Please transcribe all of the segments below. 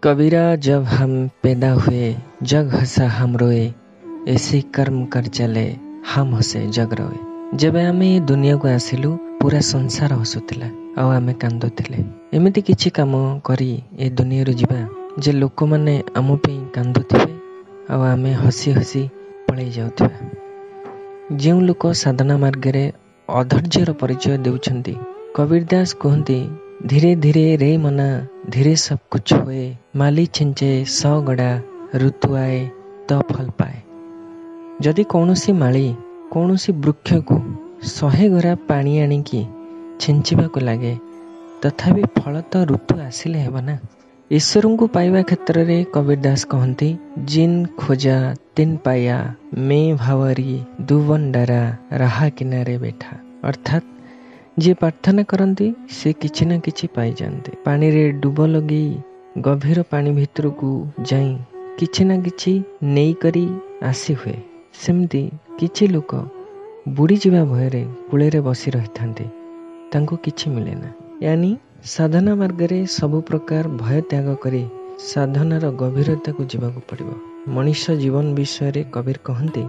कबीरा जब हम पैदा हुए जग हंसा हम रोए, ऐसे कर्म कर चले हम हंसे जग रोए। ଯେବେ ଆମେ ଏ ଦୁନିଆକୁ ଆସିଲୁ ପୁରା ସଂସାର ହସୁଥିଲା ଆଉ ଆମେ କାନ୍ଦୁଥିଲେ। ଏମିତି କିଛି କାମ କରି ଏ ଦୁନିଆରୁ ଯିବା ଯେ ଲୋକମାନେ ଆମ ପାଇଁ କାନ୍ଦୁଥିବେ ଆଉ ଆମେ ହସି ହସି ପଳେଇ ଯାଉଥିବା। ଯେଉଁ ଲୋକ ସାଧନା ମାର୍ଗରେ ଅଧୈର୍ଯ୍ୟର ପରିଚୟ ଦେଉଛନ୍ତି, କବୀର ଦାସ କୁହନ୍ତି, ଧୀରେ ଧୀରେ ରେ ମନା ଧୀରେ ସବ କୁଛ ହୁଏ, ମାଲି ଛିଞ୍ଚେ ସ ଗଡ଼ା ଋତୁ ଆଏ ତ ଫଲ ପାଏ। ଯଦି କୌଣସି ମାଳି କୌଣସି ବୃକ୍ଷକୁ 100 ଗରା ପାଣି ଆଣିକି ଛିଞ୍ଚିବାକୁ ଲାଗେ, ତଥାପି ଫଳ ତ ଋତୁ ଆସିଲେ ହେବ ନା। ଈଶ୍ୱରଙ୍କୁ ପାଇବା କ୍ଷେତ୍ରରେ କବୀର ଦାସ କହନ୍ତି, ଜିନ୍ ଖୋଜା ତିନ୍ ପାୟା ମେ ଭାବରୀ ଦୁବନ ଡରା ରାହା କିନାରେ ବେଠା। ଅର୍ଥାତ୍ ଯିଏ ପ୍ରାର୍ଥନା କରନ୍ତି ସେ କିଛି ନା କିଛି ପାଇଯାଆନ୍ତି। ପାଣିରେ ଡୁବ ଲଗେଇ ଗଭୀର ପାଣି ଭିତରକୁ ଯାଇ କିଛି ନା କିଛି ନେଇକରି ଆସି ହୁଏ, ସେମିତି କିଛି ଲୋକ ବୁଡ଼ିଯିବା ଭୟରେ କୂଳରେ ବସି ରହିଥାନ୍ତି, ତାଙ୍କୁ କିଛି ମିଳେ ନା। ୟାନି ସାଧନା ମାର୍ଗରେ ସବୁ ପ୍ରକାର ଭୟ ତ୍ୟାଗ କରି ସାଧନାର ଗଭୀରତାକୁ ଯିବାକୁ ପଡ଼ିବ। ମଣିଷ ଜୀବନ ବିଷୟରେ କବୀର କହନ୍ତି,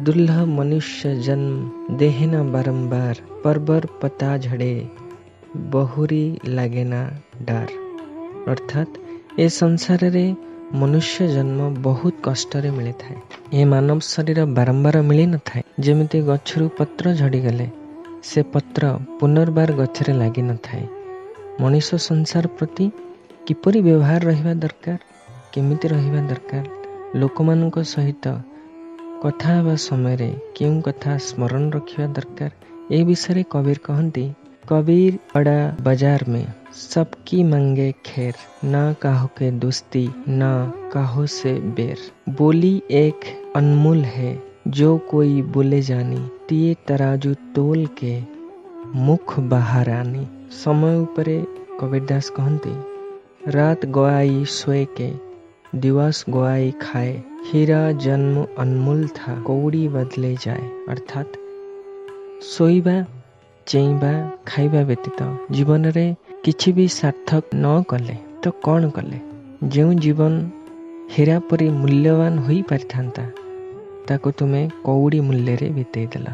ଦୁର୍ଲଭ ମନୁଷ୍ୟ ଜନ୍ମ ଦେହେ ନା ବାରମ୍ବାର, ପର୍ବର ପତା ଝଡ଼େ ବହୁରି ଲାଗେ ନା ଡାର। ଅର୍ଥାତ୍ ଏ ସଂସାରରେ ମନୁଷ୍ୟ ଜନ୍ମ ବହୁତ କଷ୍ଟରେ ମିଳିଥାଏ। ଏ ମାନବ ଶରୀର ବାରମ୍ବାର ମିଳିନଥାଏ। ଯେମିତି ଗଛରୁ ପତ୍ର ଝଡ଼ିଗଲେ ସେ ପତ୍ର ପୁନର୍ବାର ଗଛରେ ଲାଗିନଥାଏ। ମଣିଷ ସଂସାର ପ୍ରତି କିପରି ବ୍ୟବହାର ରହିବା ଦରକାର, କେମିତି ରହିବା ଦରକାର, ଲୋକମାନଙ୍କ ସହିତ କଥା ହେବା ସମୟରେ କେଉଁ କଥା ସ୍ମରଣ ରଖିବା ଦରକାର, ଏ ବିଷୟରେ କବୀର କହନ୍ତି, କବୀର ବଡ଼ା ବଜାର ମେ सबकी मांगे खेर, ना काहो के दोस्ती ना काहो से बेर। बोली एक अनमोल है जो कोई बोले जानी, तिये तराजू तोल के मुख बाहर आनी। समय ଉପରେ କବୀର ଦାସ କହନ୍ତି, ରାତ ଗଆଇ सोए के दिवस गआई खाए, हीरा जन्म अनमोल था कौड़ी बदले जाए। ଅର୍ଥାତ୍ ଶୋଇବା, ଚେଇଁବା, ଖାଇବା ବ୍ୟତୀତ ଜୀବନରେ କିଛି ବି ସାର୍ଥକ ନ କଲେ ତ କ'ଣ କଲେ? ଯେଉଁ ଜୀବନ ହୀରା ପରି ମୂଲ୍ୟବାନ ହୋଇପାରିଥାନ୍ତା ତାକୁ ତୁମେ କଉଡ଼ି ମୂଲ୍ୟରେ ବିତେଇ ଦେଲ।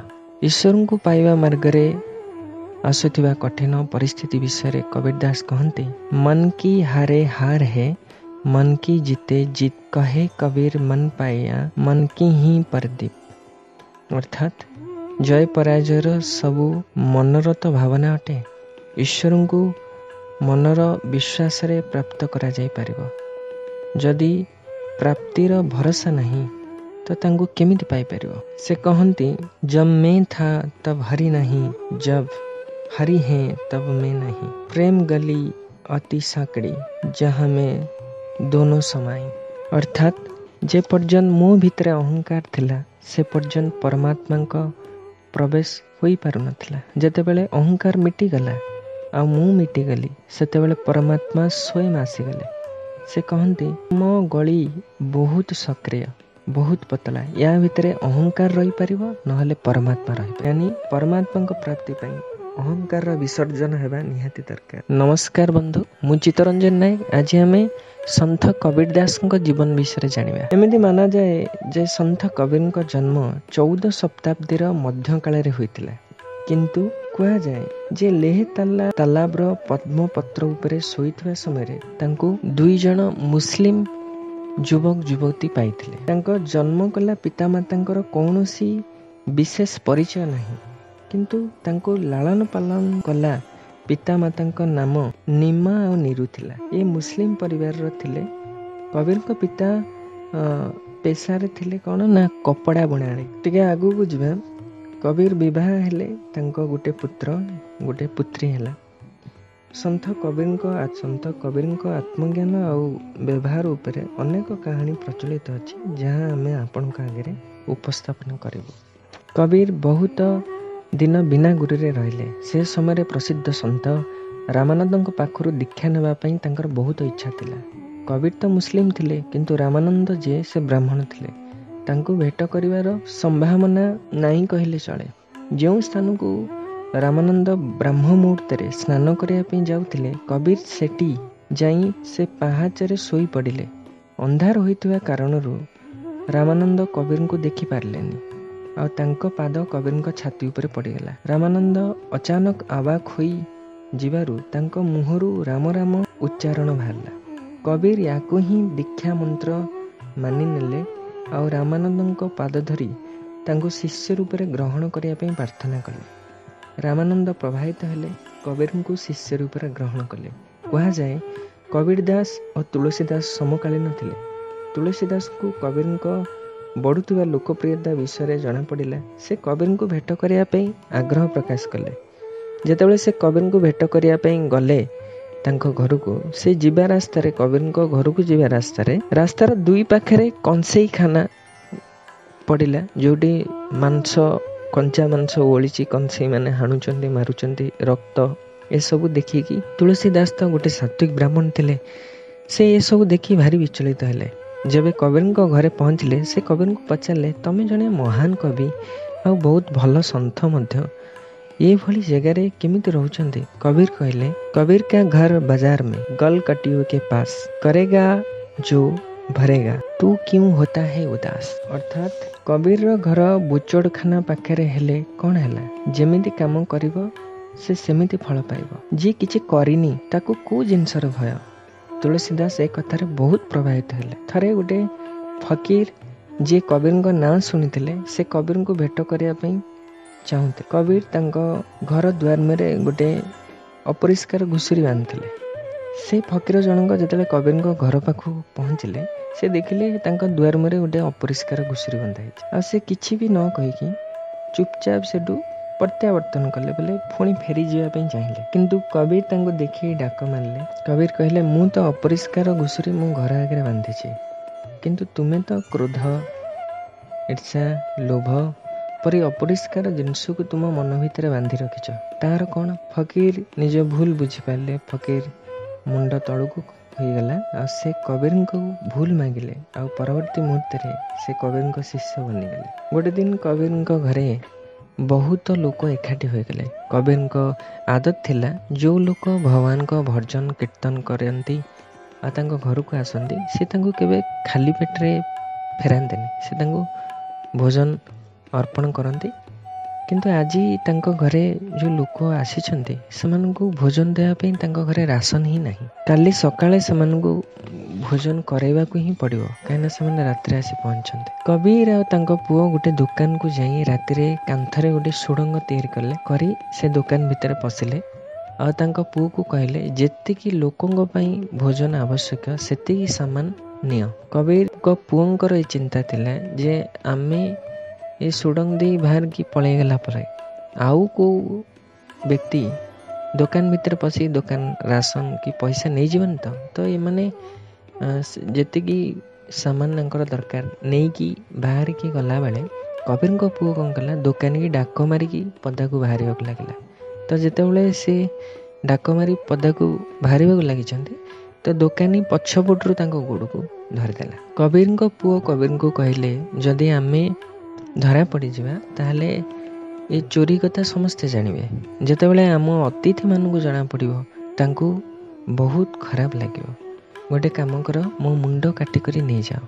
ଈଶ୍ୱରଙ୍କୁ ପାଇବା ମାର୍ଗରେ ଆସୁଥିବା କଠିନ ପରିସ୍ଥିତି ବିଷୟରେ କବୀର ଦାସ କହନ୍ତି, ମନ କି ହାରେ ହାର ହେ ମନ କି ଜିତେ ଜିତ, କହେ କବୀର ମନ ପାୟା ମନ କି ହିଁ ପରଦୀପ। ଅର୍ଥାତ୍ ଜୟ ପରାଜୟର ସବୁ ମନର ତ ଭାବନା ଅଟେ। ଈଶ୍ୱରଙ୍କୁ ମନର ବିଶ୍ୱାସରେ ପ୍ରାପ୍ତ କରାଯାଇପାରିବ। ଯଦି ପ୍ରାପ୍ତିର ଭରସା ନାହିଁ ତ ତାଙ୍କୁ କେମିତି ପାଇପାରିବ? ସେ କହନ୍ତି, ଜବ ମେ ଥା ତବ ହରି ନାହିଁ, ଜବ ହରି ହେ ତବ ମେ ନାହିଁ। ପ୍ରେମ ଗଲି ଅତି ସାକଡ଼ି ଯାହା ମେ ଦୋନୋ ସମାଇ। ଅର୍ଥାତ୍ ଯେ ପର୍ଯ୍ୟନ୍ତ ମୋ ଭିତରେ ଅହଙ୍କାର ଥିଲା ସେ ପର୍ଯ୍ୟନ୍ତ ପରମାତ୍ମାଙ୍କ ପ୍ରବେଶ ହୋଇପାରୁନଥିଲା। ଯେତେବେଳେ ଅହଙ୍କାର ମିଟିଗଲା ଆଉ ମୁଁ ମିଟିଗଲି, ସେତେବେଳେ ପରମାତ୍ମା ସ୍ୱୟଂ ଆସିଗଲେ। ସେ କହନ୍ତି, ମୋ ଗଳି ବହୁତ ସକ୍ରିୟ, ବହୁତ ପତଳା, ୟା ଭିତରେ ଅହଙ୍କାର ରହିପାରିବ ନହେଲେ ପରମାତ୍ମା ରହିପାରିବ। ୟାନି ପରମାତ୍ମାଙ୍କ ପ୍ରାପ୍ତି ପାଇଁ ଅହଙ୍କାରର ବିସର୍ଜନ ହେବା ନିହାତି ଦରକାର। ନମସ୍କାର ବନ୍ଧୁ, ମୁଁ ଚିତ୍ତରଞ୍ଜନ ନାୟକ। ଆଜି ଆମେ ସନ୍ଥ କବୀର ଦାସଙ୍କ ଜୀବନ ବିଷୟରେ ଜାଣିବା। ଏମିତି ମାନାଯାଏ ଯେ ସନ୍ଥ କବୀରଙ୍କ ଜନ୍ମ 14 ଶତାବ୍ଦୀର ମଧ୍ୟକାଳରେ ହୋଇଥିଲା। କିନ୍ତୁ କୁହାଯାଏ ଯେ ଲେହ ତାଲାବର ପଦ୍ମପତ୍ର ଉପରେ ଶୋଇଥିବା ସମୟରେ ତାଙ୍କୁ 2 ଜଣ ମୁସଲିମ ଯୁବକ ଯୁବତୀ ପାଇଥିଲେ। ତାଙ୍କ ଜନ୍ମ କଲା ପିତାମାତାଙ୍କର କୌଣସି ବିଶେଷ ପରିଚୟ ନାହିଁ, କିନ୍ତୁ ତାଙ୍କୁ ଲାଳନ ପାଳନ କଲା ପିତାମାତାଙ୍କ ନାମ ନିମା ଆଉ ନିରୁ ଥିଲା। ଏ ମୁସଲିମ ପରିବାରର ଥିଲେ। କବୀରଙ୍କ ପିତା ପେଶାରେ ଥିଲେ କ'ଣ ନା କପଡ଼ା ବୁଣାଳି। ଟିକେ ଆଗକୁ ଯିବା। କବୀର ବିବାହ ହେଲେ, ତାଙ୍କ ଗୋଟେ ପୁତ୍ର ଗୋଟେ ପୁତ୍ରୀ ହେଲା। ସନ୍ଥ କବୀରଙ୍କ ଆତ୍ମଜ୍ଞାନ ଆଉ ବ୍ୟବହାର ଉପରେ ଅନେକ କାହାଣୀ ପ୍ରଚଳିତ ଅଛି, ଯାହା ଆମେ ଆପଣଙ୍କ ଆଗରେ ଉପସ୍ଥାପନ କରିବୁ। କବୀର ବହୁତ ଦିନ ବିନା ଗୁରୁରେ ରହିଲେ। ସେ ସମୟରେ ପ୍ରସିଦ୍ଧ ସନ୍ଥ ରାମାନନ୍ଦଙ୍କ ପାଖରୁ ଦୀକ୍ଷା ନେବା ପାଇଁ ତାଙ୍କର ବହୁତ ଇଚ୍ଛା ଥିଲା। କବୀର ତ ମୁସଲିମ ଥିଲେ, କିନ୍ତୁ ରାମାନନ୍ଦ ଯିଏ ସେ ବ୍ରାହ୍ମଣ ଥିଲେ। ତାଙ୍କୁ ଭେଟ କରିବାର ସମ୍ଭାବନା ନାହିଁ କହିଲେ ଚଳେ। ଯେଉଁ ସ୍ଥାନକୁ ରାମାନନ୍ଦ ବ୍ରାହ୍ମ ମୁହୂର୍ତ୍ତରେ ସ୍ନାନ କରିବା ପାଇଁ ଯାଉଥିଲେ, କବୀର ସେଠି ଯାଇ ସେ ପାହାଚରେ ଶୋଇପଡ଼ିଲେ। ଅନ୍ଧାର ହୋଇଥିବା କାରଣରୁ ରାମାନନ୍ଦ କବୀରଙ୍କୁ ଦେଖିପାରିଲେନି ଆଉ ତାଙ୍କ ପାଦ କବୀରଙ୍କ ଛାତି ଉପରେ ପଡ଼ିଗଲା। ରାମାନନ୍ଦ ଅଚାନକ ଆବାକ୍ ହୋଇ ଯିବାରୁ ତାଙ୍କ ମୁହଁରୁ ରାମ ରାମ ଉଚ୍ଚାରଣ ବାହାରିଲା। କବୀର ୟାକୁ ହିଁ ଦୀକ୍ଷା ମନ୍ତ୍ର ମାନିନେଲେ ଆଉ ରାମାନନ୍ଦଙ୍କ ପାଦ ଧରି ତାଙ୍କୁ ଶିଷ୍ୟ ରୂପରେ ଗ୍ରହଣ କରିବା ପାଇଁ ପ୍ରାର୍ଥନା କଲେ। ରାମାନନ୍ଦ ପ୍ରଭାବିତ ହେଲେ, କବୀରଙ୍କୁ ଶିଷ୍ୟ ରୂପରେ ଗ୍ରହଣ କଲେ। କୁହାଯାଏ କବୀର ଦାସ ଓ ତୁଳସୀ ଦାସ ସମକାଳୀନ ଥିଲେ। ତୁଳସୀ ଦାସଙ୍କୁ କବୀରଙ୍କ ବଢ଼ୁଥିବା ଲୋକପ୍ରିୟତା ବିଷୟରେ ଜଣାପଡ଼ିଲା। ସେ କବୀରଙ୍କୁ ଭେଟ କରିବା ପାଇଁ ଆଗ୍ରହ ପ୍ରକାଶ କଲେ। ଯେତେବେଳେ ସେ କବୀରଙ୍କୁ ଭେଟ କରିବା ପାଇଁ ଗଲେ ତାଙ୍କ ଘରକୁ, ସେ ଯିବା ରାସ୍ତାରେ, କବୀରଙ୍କ ଘରକୁ ଯିବା ରାସ୍ତାରେ, ରାସ୍ତାର ଦୁଇ ପାଖରେ କଂସେଇ ଖାନା ପଡ଼ିଲା, ଯେଉଁଠି ମାଂସ, କଞ୍ଚା ମାଂସ ଓଳିଛି, କଂସେଇ ମାନେ ହାଣୁଛନ୍ତି, ମାରୁଛନ୍ତି, ରକ୍ତ ଏସବୁ ଦେଖିକି ତୁଳସୀ ଦାସ ତ ଗୋଟେ ସାତ୍ୱିକ ବ୍ରାହ୍ମଣ ଥିଲେ, ସେ ଏସବୁ ଦେଖି ଭାରି ବିଚଳିତ ହେଲେ। ଯେବେ କବୀରଙ୍କ ଘରେ ପହଞ୍ଚିଲେ, ସେ କବୀରଙ୍କୁ ପଚାରିଲେ, ତମେ ଜଣେ ମହାନ କବି ଆଉ ବହୁତ ଭଲ ସନ୍ଥ ମଧ୍ୟ, ଏଭଳି ଜାଗାରେ କେମିତି ରହୁଛନ୍ତି? କବୀର କହିଲେ, କବୀର କା ଘର ବଜାର ମେ ଗଲ କଟିଓ କେ ପାସ, କରେଗା ଯୋ ଭରେଗା, ତୁ କ୍ୟୁଁ ହୋତା ହେ ଉଦାସ। ଅର୍ଥାତ୍ କବୀରର ଘର ବୁଚଡ଼ଖାନା ପାଖରେ ହେଲେ କ'ଣ ହେଲା, ଯେମିତି କାମ କରିବ ସେ ସେମିତି ଫଳ ପାଇବ। ଯିଏ କିଛି କରିନି ତାକୁ କେଉଁ ଜିନିଷର ଭୟ? ତୁଳସୀ ଦାସ ଏ କଥାରେ ବହୁତ ପ୍ରଭାବିତ ହେଲେ। ଥରେ ଗୋଟେ ଫକୀର ଯିଏ କବୀରଙ୍କ ନାଁ ଶୁଣିଥିଲେ, ସେ କବୀରଙ୍କୁ ଭେଟ କରିବା ପାଇଁ ଚାହୁଁଥିଲେ। କବୀର ତାଙ୍କ ଘର ଦୁଆର ମୁହଁରେ ଗୋଟେ ଅପରିଷ୍କାର ଘୁଷୁରୀ ବାନ୍ଧିଥିଲେ। ସେ ଫକୀର ଜଣଙ୍କ ଯେତେବେଳେ କବୀରଙ୍କ ଘର ପାଖକୁ ପହଞ୍ଚିଲେ, ସେ ଦେଖିଲେ ତାଙ୍କ ଦୁଆର ମୁହଁରେ ଗୋଟେ ଅପରିଷ୍କାର ଘୁଷୁରୀ ବନ୍ଧା ହେଇଛି। ଆଉ ସେ କିଛି ବି ନ କହିକି ଚୁପଚାପ ସେଠୁ ପ୍ରତ୍ୟାବର୍ତ୍ତନ କଲେ, ବୋଲେ ପୁଣି ଫେରିଯିବା ପାଇଁ ଚାହିଁଲେ। କିନ୍ତୁ କବୀର ତାଙ୍କୁ ଦେଖି ଡାକ ମାରିଲେ। କବୀର କହିଲେ, ମୁଁ ତ ଅପରିଷ୍କାର ଘୁଷୁରୀ ମୋ ଘର ଆଗରେ ବାନ୍ଧିଛି, କିନ୍ତୁ ତୁମେ ତ କ୍ରୋଧ, ଈର୍ଷା, ଲୋଭ ପରି ଅପରିଷ୍କାର ଜିନିଷକୁ ତୁମ ମନ ଭିତରେ ବାନ୍ଧି ରଖିଛ, ତାହାର କ'ଣ? ଫକୀର ନିଜ ଭୁଲ ବୁଝିପାରିଲେ। ଫକୀର ମୁଣ୍ଡ ତଳକୁ ହୋଇଗଲା ଆଉ ସେ କବୀରଙ୍କୁ ଭୁଲ ମାଗିଲେ ଆଉ ପରବର୍ତ୍ତୀ ମୁହୂର୍ତ୍ତରେ ସେ କବୀରଙ୍କ ଶିଷ୍ୟ ବନିଗଲେ। ଗୋଟେ ଦିନ କବୀରଙ୍କ ଘରେ ବହୁତ ଲୋକ ଏକାଠି ହୋଇଗଲେ। କବୀରଙ୍କ ଆଦତ ଥିଲା, ଯେଉଁ ଲୋକ ଭଗବାନଙ୍କ ଭଜନ କୀର୍ତ୍ତନ କରନ୍ତି ଆଉ ତାଙ୍କ ଘରକୁ ଆସନ୍ତି, ସେ ତାଙ୍କୁ କେବେ ଖାଲି ପେଟରେ ଫେରାନ୍ତିନି, ସେ ତାଙ୍କୁ ଭୋଜନ ଅର୍ପଣ କରନ୍ତି। କିନ୍ତୁ ଆଜି ତାଙ୍କ ଘରେ ଯେଉଁ ଲୋକ ଆସିଛନ୍ତି ସେମାନଙ୍କୁ ଭୋଜନ ଦେବା ପାଇଁ ତାଙ୍କ ଘରେ ରାସନ ହିଁ ନାହିଁ। କାଲି ସକାଳେ ସେମାନଙ୍କୁ ଭୋଜନ କରାଇବାକୁ ହିଁ ପଡ଼ିବ, କାହିଁକିନା ସେମାନେ ରାତିରେ ଆସି ପହଞ୍ଚନ୍ତି। କବୀର ଆଉ ତାଙ୍କ ପୁଅ ଗୋଟେ ଦୋକାନକୁ ଯାଇ ରାତିରେ କାନ୍ଥରେ ଗୋଟେ ସୁଡ଼ଙ୍ଗ ତିଆରି କଲେ, କରି ସେ ଦୋକାନ ଭିତରେ ପଶିଲେ ଆଉ ତାଙ୍କ ପୁଅକୁ କହିଲେ, ଯେତିକି ଲୋକଙ୍କ ପାଇଁ ଭୋଜନ ଆବଶ୍ୟକ ସେତିକି ସାମାନ ନିଅ। କବୀରଙ୍କ ପୁଅଙ୍କର ଏ ଚିନ୍ତା ଥିଲା ଯେ ଆମେ ଏ ସୁଡ଼ଙ୍ଗ ଦେଇ ବାହାରିକି ପଳେଇଗଲା ପରେ ଆଉ କେଉଁ ବ୍ୟକ୍ତି ଦୋକାନ ଭିତରେ ପଶି ଦୋକାନ ରାସନ କି ପଇସା ନେଇଯିବନି ତ, ତ ଏମାନେ ଯେତିକି ସାମାନ ତାଙ୍କର ଦରକାର ନେଇକି ବାହାରିକି ଗଲାବେଳେ କବୀରଙ୍କ ପୁଅ କ'ଣ କଲା, ଦୋକାନୀକି ଡାକ ମାରିକି ପଦାକୁ ବାହାରିବାକୁ ଲାଗିଲା। ତ ଯେତେବେଳେ ସେ ଡାକ ମାରି ପଦାକୁ ବାହାରିବାକୁ ଲାଗିଛନ୍ତି, ତ ଦୋକାନୀ ପଛପଟରୁ ତାଙ୍କ ଗୋଡ଼କୁ ଧରିଦେଲା। କବୀରଙ୍କ ପୁଅ କବୀରଙ୍କୁ କହିଲେ, ଯଦି ଆମେ ଧରା ପଡ଼ିଯିବା ତାହେଲେ ଏ ଚୋରି କଥା ସମସ୍ତେ ଜାଣିବେ। ଯେତେବେଳେ ଆମ ଅତିଥିମାନଙ୍କୁ ଜଣାପଡ଼ିବ ତାଙ୍କୁ ବହୁତ ଖରାପ ଲାଗିବ। ଗୋଟେ କାମ କର, ମୋ ମୁଣ୍ଡ କାଟିକରି ନେଇଯାଅ।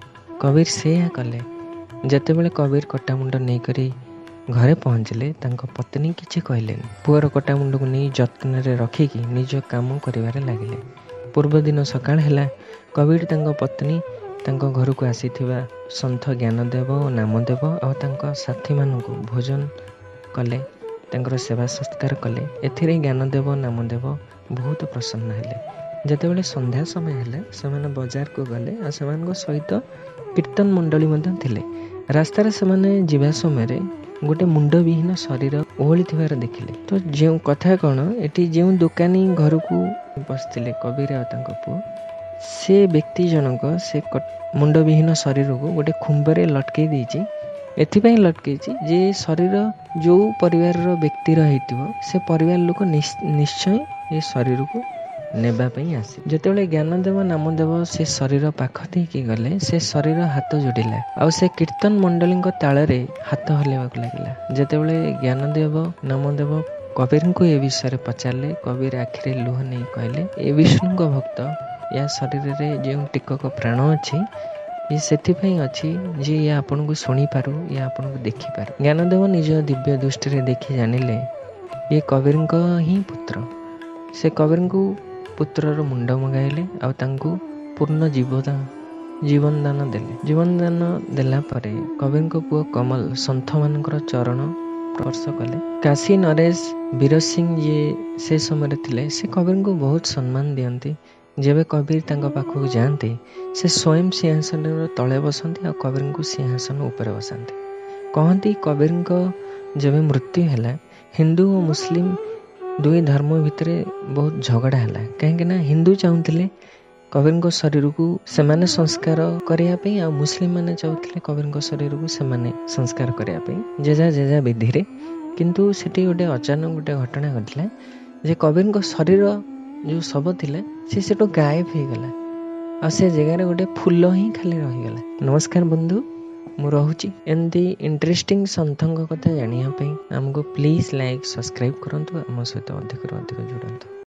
କବୀର ସେଇଆ କଲେ। ଯେତେବେଳେ କବୀର କଟା ମୁଣ୍ଡ ନେଇକରି ଘରେ ପହଞ୍ଚିଲେ, ତାଙ୍କ ପତ୍ନୀ କିଛି କହିଲେନି। ପୁଅର କଟା ମୁଣ୍ଡକୁ ନେଇ ଯତ୍ନରେ ରଖିକି ନିଜ କାମ କରିବାରେ ଲାଗିଲେ। ପୂର୍ବଦିନ ସକାଳ ହେଲା। କବୀର, ତାଙ୍କ ପତ୍ନୀ, ତାଙ୍କ ଘରକୁ ଆସିଥିବା ସନ୍ଥ ଜ୍ଞାନଦେବ ଓ ନାମଦେବ ଆଉ ତାଙ୍କ ସାଥୀମାନଙ୍କୁ ଭୋଜନ କଲେ, ତାଙ୍କର ସେବା ସତ୍କାର କଲେ। ଏଥିରେ ଜ୍ଞାନଦେବ ନାମଦେବ ବହୁତ ପ୍ରସନ୍ନ ହେଲେ। ଯେତେବେଳେ ସନ୍ଧ୍ୟା ସମୟ ହେଲା, ସେମାନେ ବଜାରକୁ ଗଲେ ଆଉ ସେମାନଙ୍କ ସହିତ କୀର୍ତ୍ତନ ମଣ୍ଡଳୀ ମଧ୍ୟ ଥିଲେ। ରାସ୍ତାରେ ସେମାନେ ଯିବା ସମୟରେ ଗୋଟେ ମୁଣ୍ଡବିହୀନ ଶରୀର ଓହଳି ଥିବାର ଦେଖିଲେ। ତ ଯେଉଁ କଥା କ'ଣ, ଏଠି ଯେଉଁ ଦୋକାନୀ ଘରକୁ ବସିଥିଲେ କବୀର ଆଉ ତାଙ୍କ ପୁଅ, ସେ ବ୍ୟକ୍ତି ଜଣକ ସେ ମୁଣ୍ଡବିହୀନ ଶରୀରକୁ ଗୋଟେ ଖୁମ୍ବରେ ଲଟକେଇ ଦେଇଛି। ଏଥିପାଇଁ ଲଟକେଇଛି ଯେ ଶରୀର ଯେଉଁ ପରିବାରର ବ୍ୟକ୍ତିର ହେଇଥିବ, ସେ ପରିବାର ଲୋକ ନିଶ୍ଚୟ ଏ ଶରୀରକୁ ନେବା ପାଇଁ ଆସେ। ଯେତେବେଳେ ଜ୍ଞାନଦେବ ନାମଦେବ ସେ ଶରୀର ପାଖ ଦେଇକି ଗଲେ, ସେ ଶରୀର ହାତ ଯୋଡ଼ିଲା ଆଉ ସେ କୀର୍ତ୍ତନ ମଣ୍ଡଳୀଙ୍କ ତାଳରେ ହାତ ହଲେଇବାକୁ ଲାଗିଲା। ଯେତେବେଳେ ଜ୍ଞାନଦେବ ନାମଦେବ କବୀରଙ୍କୁ ଏ ବିଷୟରେ ପଚାରିଲେ, କବୀର ଆଖିରେ ଲୁହ ନେଇ କହିଲେ, ଏ ବିଷ୍ଣୁଙ୍କ ଭକ୍ତ ୟା ଶରୀରରେ ଯେଉଁ ଟିକକ ପ୍ରାଣ ଅଛି, ଇଏ ସେଥିପାଇଁ ଅଛି ଯେ ଇଏ ଆପଣଙ୍କୁ ଶୁଣିପାରୁ, ଇଏ ଆପଣଙ୍କୁ ଦେଖିପାରୁ। ଜ୍ଞାନଦେବ ନିଜ ଦିବ୍ୟ ଦୃଷ୍ଟିରେ ଦେଖି ଜାଣିଲେ ଇଏ କବୀରଙ୍କ ହିଁ ପୁତ୍ର। ସେ କବୀରଙ୍କୁ ପୁତ୍ରର ମୁଣ୍ଡ ମଗାଇଲେ ଆଉ ତାଙ୍କୁ ପୂର୍ଣ୍ଣ ଜୀବନ ଦାନ ଦେଲେ। ଜୀବନ ଦାନ ଦେଲା ପରେ କବୀରଙ୍କ ପୁଅ କମଲ ସନ୍ଥମାନଙ୍କର ଚରଣ ସ୍ପର୍ଶ କଲେ। କାଶୀ ନରେଶ ବୀର ସିଂ ଯିଏ ସେ ସମୟରେ ଥିଲେ, ସେ କବୀରଙ୍କୁ ବହୁତ ସମ୍ମାନ ଦିଅନ୍ତି। ଯେବେ କବୀର ତାଙ୍କ ପାଖକୁ ଯାଆନ୍ତି, ସେ ସ୍ୱୟଂ ସିଂହାସନର ତଳେ ବସନ୍ତି ଆଉ କବୀରଙ୍କୁ ସିଂହାସନ ଉପରେ ବସାନ୍ତି। କହନ୍ତି, କବୀରଙ୍କ ଯେବେ ମୃତ୍ୟୁ ହେଲା, ହିନ୍ଦୁ ଓ ମୁସଲିମ ଦୁଇ ଧର୍ମ ଭିତରେ ବହୁତ ଝଗଡ଼ା ହେଲା, କାହିଁକିନା ହିନ୍ଦୁ ଚାହୁଁଥିଲେ କବୀରଙ୍କ ଶରୀରକୁ ସେମାନେ ସଂସ୍କାର କରିବା ପାଇଁ ଆଉ ମୁସଲିମମାନେ ଚାହୁଁଥିଲେ କବୀରଙ୍କ ଶରୀରକୁ ସେମାନେ ସଂସ୍କାର କରିବା ପାଇଁ ଯେଝା ଯେଝା ବିଧିରେ। କିନ୍ତୁ ସେଠି ଗୋଟେ ଅଚାନକ ଗୋଟେ ଘଟଣା ଘଟିଲା ଯେ କବୀରଙ୍କ ଶରୀର ଯେଉଁ ଶବ ଥିଲା, ସେ ସେଠୁ ଗାୟବ ହେଇଗଲା ଆଉ ସେ ଜାଗାରେ ଗୋଟେ ଫୁଲ ହିଁ ଖାଲି ରହିଗଲା। ନମସ୍କାର ବନ୍ଧୁ, ମୁଁ ରହୁଛି। ଏମିତି ଇଣ୍ଟରେଷ୍ଟିଂ ସନ୍ଥଙ୍କ କଥା ଜାଣିବା ପାଇଁ ଆମକୁ ପ୍ଲିଜ୍ ଲାଇକ୍ ସବସ୍କ୍ରାଇବ୍ କରନ୍ତୁ, ଆମ ସହିତ ଅଧିକରୁ ଅଧିକ ଯୋଡ଼ନ୍ତୁ।